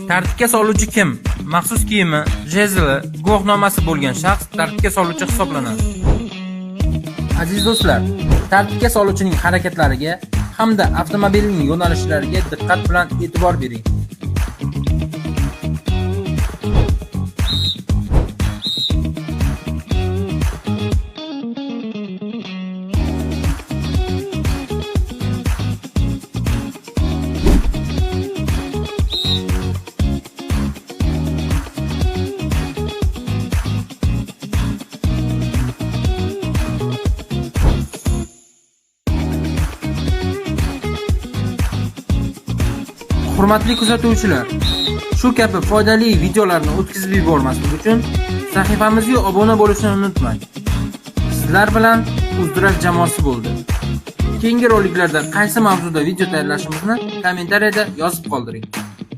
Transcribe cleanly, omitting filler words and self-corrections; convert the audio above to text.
Tartibga soluvchi kim? Maxsus kiyimi, jezli, guvohnomasi bo'lgan shaxs tartibga soluvchi hisoblanadi. Aziz do'stlar, tartibga soluvchining harakatlariga hamda avtomobilning yo'nalishlariga diqqat bilan e'tibor bering. Hurmatli kuzatuvchilar, shu kabi foydali videolarni o'tkazib yubormaslik uchun sahifamizga obuna bo'lishni unutmang. Sizlar bilan Uzdrive jamoasi bo'ldi. Keyingi roliklarda qaysi mavzuda video tayyorlashimizni kommentariyada yozib qoldiring.